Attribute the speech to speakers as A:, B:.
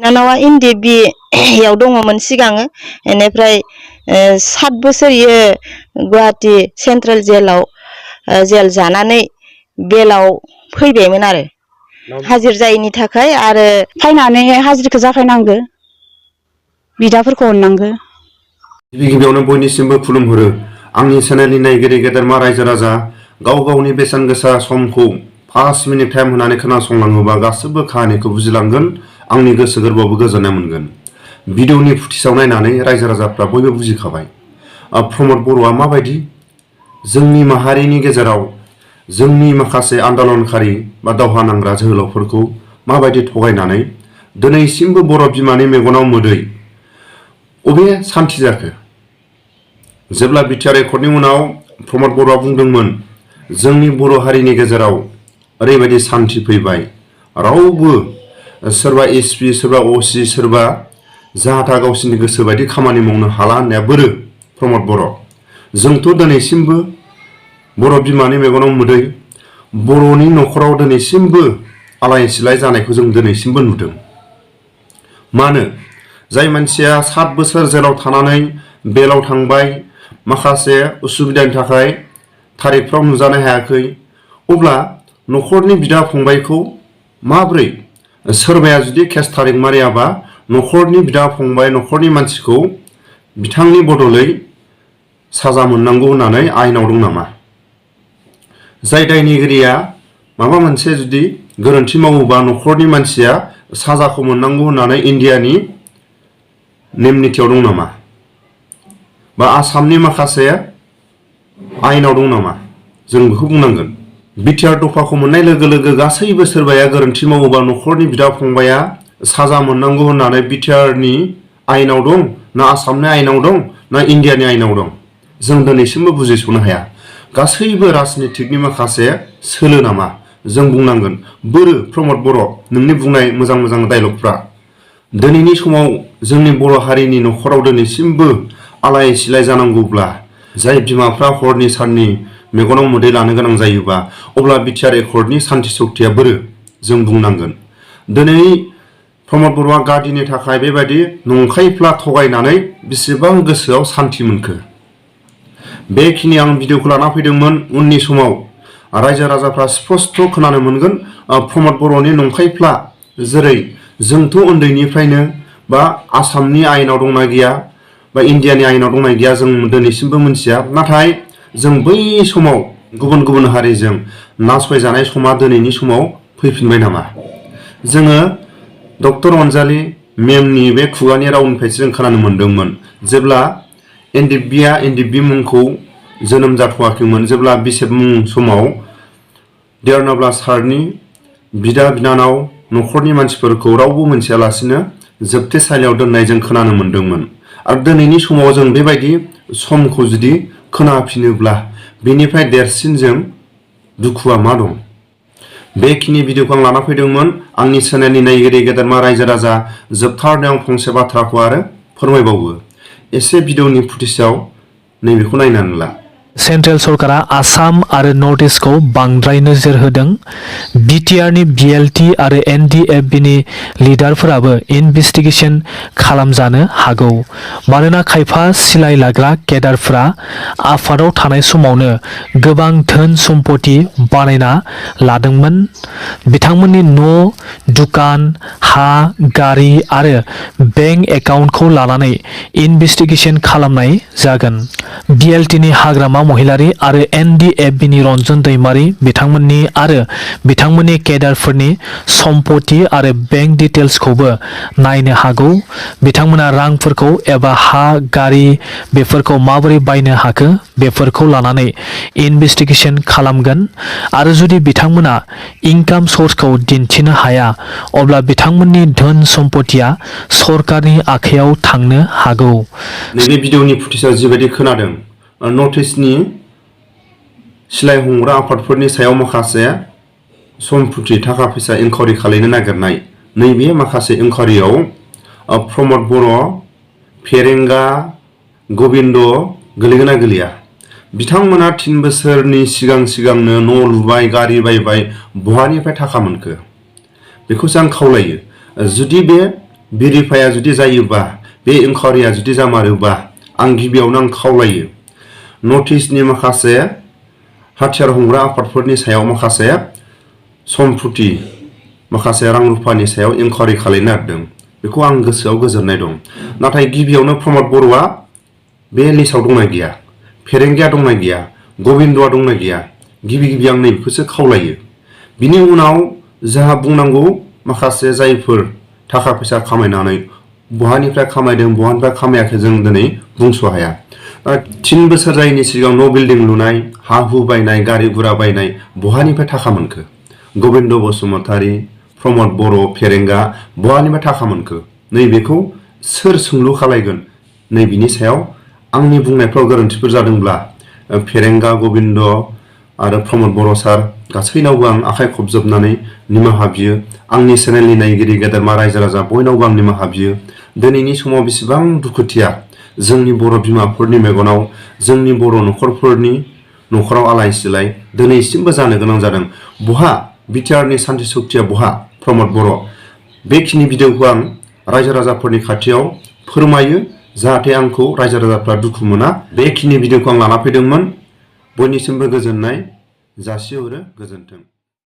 A: बिनानावा NDB याव दङमोन सिगाङो एनिफ्राय 7 बोसोर इयो गुवाहाटी सेन्ट्रेल जेलाव जेल जानानै बेलाव फैबायमोन आरो हाजिर जायैनि थाखाय आरो
B: फायनानै हाजिरखौ जाफायनांगो बिदाफोरखौ अननांगो।
C: गिबियावनो बयनिसिमबो खुलुमहरो आंनि चेनेलनि नायगिरि गेदेरमा रायजो राजा गाव गावनि बेसेन गोसा समखौ 5 मिनिट टाइम होनानै खोनासंलाङोबा गासैबो खाहानिखौ बुजिलांगोन आंनि गोसो गोरबोआवबो गोजोननाय मोनगोन। भिडिअनि फुटेजाव नायनानै रायजो राजाफ्रा बयबो बुजिखाबाय प्रमद बर'आ माबायदि जोंनि माहारिनि गेजेराव जोंनि माखासे आन्दोलनकारि बा दावहा नांग्रा जोहोलावफोरखौ माबायदि थगायनानै दिनैसिमबो बर' बिमानि मेगनाव मोदै अबे सान्थि जाखो जेब्ला बिटिआर एकर्डनि उनाव प्रमद बर'आ बुंदोंमोन जोंनि बर' हारिनि गेजेराव ओरैबायदि सान्थि फैबाय रावबो सोरबा एसपि सोरबा असि सोरबा जाहाथा गावसिनि गोसो बायदि खामानि मावनो हाला होननाया बोरो प्रमद बर' जोंथ' दिनैसिमबो बर' बिमानि मेगनाव मोदै बर'नि न'खराव दिनैसिमबो आलाय सिलाय जानायखौ जों दिनैसिमबो नुदों। मानो जाय मानसिया 7 बोसोर जेलाव थानानै बेलाव थांबाय माखासे उसुबिदानि थाखाय थारिखफ्राव नुजानो हायाखै अब्ला न'खरनि बिदा फंबायखौ माब्रै सोरबाया जुदि केस थारिख मारियाबा न'खरनि बिदा फंबाय न'खरनि मानसिखौ बिथांनि बदलै साजा मोननांगौ होननानै आयेनाव दं नामा? जाय दायनिगिरिया माबा मोनसे जुदि गोरोन्थि मावोबा न'खरनि मानसिया साजाखौ मोननांगौ होननानै इन्डियानि नेम निथियाव दं नामा? बा आसामनि माखासे आयेनाव दं नामा? जों बेखौ बुंनांगोन। बिटिआर दफाखौ मोननाय लोगो लोगो गासैबो सोरबाया गोरोन्थि मावोबा न'खरनि बिदा फंबाया साजा मोननांगौ होननानै बिटिआरनि आयेनाव दं ना आसामनि आयेनाव दं ना इन्डियानि आयेनाव दं जों दिनैसिमबो बुजिस'नो हाया। गासैबो राजनितिकनि माखासे सोलो नामा जों बुंनांगोन। बोरो प्रमद बर' नोंनि बुंनाय मोजां मोजां डायलगफ्रा दिनैनि समाव जोंनि बर' हारिनि न'खराव दिनैसिमबो आलाय सिलाय जानांगौब्ला जाय बिमाफ्रा हरनि साननि मेगनाव मोदै लानो गोनां जायोबा अब्ला बिटिआर एकर्डनि सान्थि सक्तिया बोरो जों बुंनांगोन। दिनै प्रमद बर'आ गादिनि थाखाय बेबायदि नंखायफ्ला थगायनानै बेसेबां गोसोआव सान्थि मोनखो बेखिनि आं भिडिअखौ लाना फैदोंमोन। उननि समाव रायजो राजाफ्रा स्पष्ट खोनानो मोनगोन प्रमद बर'नि नंखायफ्ला जेरै जोंथ' उन्दैनिफ्रायनो बा आसामनि आयेनाव दंना गैया बा इन्डियानि आयेनाव दंना गैया जों दिनैसिमबो मिथिया नाथाय जों बै समाव गुबुन गुबुन हारिजों नासयजानाय समा दिनैनि समाव फैफिनबाय नामा? जोङो डक्टर अनजालि मेमनि बे खुगानि रावनिफ्रायसो जों खोनानो मोनदोंमोन जेब्ला NDB मुंखौ जोनोम जाथ'वाखैमोन जेब्ला बिसेप मुं समाव देरनाब्ला सारनि बिदा बिनानाव न'खरनि मानसिफोरखौ रावबो मोनथियालासिनो जोबथेसालियाव दोननाय जों खोनानो मोनदोंमोन। आरो दिनैनि समाव जों बेबायदि समखौ जुदि खोनाफिनोब्ला बेनिफ्राय देरसिन जों दुखुआ मा दं? बेखिनि भिडिअखौ आं लाना फैदोंमोन आंनि चेनेलनि नायगिरि गेदेरमा रायजो राजा। जोबथारनायाव आं फंसे बाथ्राखौ आरो फोरमायबावो एसे भिडिअनि फुटेजाव नैबेखौ नायनानै ला।
D: सेन्ट्रेल सरकारा आसाम आरो नर्थ इस्टखौ बांद्राय नोजोर होदों। बिटिआरनि BLT आरो NDFBनि लिडारफोराबो इनभेस्टिगेसन खालामजानो हागौ मानोना खायफा सिलाय लाग्रा केडारफ्रा आफादाव थानाय समावनो गोबां धोन सम्पति बानायना लादोंमोन। बिथांमोननि न', दुकान, हा, गारि आरो बेंक एकाउन्टखौ लानानै इनभेस्टिगेसन खालामनाय जागोन। BLTनि हाग्रामा महिलारि आरो NDFBनि रन्जन दैमारि बिथांमोननि आरो बिथांमोननि केडारफोरनि सम्पति आरो बेंक डिटेल्सखौबो नायनो हागौ। बिथांमोना रांफोरखौ एबा हा, गारि बेफोरखौ माबोरै बायनो हाखो बेफोरखौ लानानै इनभेस्टिगेसन खालामगोन आरो जुदि बिथांमोना इनकाम सर्सखौ दिन्थिनो हाया अब्ला बिथांमोननि धोन सम्पतिया सरकारनि आखायाव थांनो हागौ।
C: नैबे भिडिअनि फुटेजाव जिबायदि खोनादों नर्थ इस्टनि सिलाय हमग्रा आफादफोरनि सायाव माखासे सम्पति थाखा फैसा इनकुवारि खालामनो नागिरनाय नैबे माखासे इनकुवारियाव प्रमद बर' फेरेंगा गबिन्द गोलैगोन ना गोलैया? बिथांमोना 3 बोसोरनि सिगांनो न' लुबाय गारि बायबाय बहानिफ्राय थाखा मोनखो बेखौसो आं खावलायो। जुदि बे भेरिफाया जुदि जायोबा बे इनकुवारिया जुदि जामारोबा आं गिबियावनो आं खावलायो नर्थ इस्टनि माखासे हाथियार हमग्रा आफादफोरनि सायाव माखासे सम्पति माखासे रां रुफानि सायाव इनकुवारि खालामनो नागिरदों बेखौ आं गोसोआव गोजोननाय दं नाथाय गिबियावनो प्रमद बर'आ बे लिस्टआव दंना गैया फेरेंगाया दंना गैया गबिन्दआ दंना गैया गिबि आं नैबेखौसो खावलायो बिनि उनाव जाहा बुंनांगौ माखासे जायफोर थाखा फैसा खामायनानै बहानिफ्राय खामायदों बहानिफ्राय खामायाखै जों दिनै बुंस' हाया 3 बोसोर जायैनि सिगां न' बिल्डिं लुनाय हा हु बायनाय गारि गुरा बायनाय बहानिफ्राय थाखा मोनखो गबिन्द बसुमतारी प्रमद बर' फेरेंगा बहानिफ्राय थाखा मोनखो नैबेखौ सोर सोंलु खालायगोन नैबेनि सायाव आंनि बुंनायफ्राव गोरोन्थिफोर जादोंब्ला फेरेंगा गबिन्द आरो प्रमद बर' सार गासैनावबो आं आखाइ खबजोबनानै निमाहा बियो आंनि चेनेलनि नायगिरि गेदेरमा रायजो राजा बयनावबो आं निमाहा बियो दिनैनि समाव बेसेबां दुखुथिया जोंनि बर' बिमाफोरनि मेगनाव जोंनि बर' न'खरफोरनि न'खराव आलाय सिलाय दिनैसिमबो जानो गोनां जादों बहा बिटिआरनि सान्थि सक्तिया बहा प्रमद बर' बेखिनि भिडिअखौ आं रायजो राजाफोरनि खाथियाव फोरमायो जाहाथे आंखौ रायजो राजाफ्रा दुखु मोना बेखिनि भिडिअखौ आं लाना फैदोंमोन बयनिसिमबो गोजोननाय जासिहरो गोजोन्थों।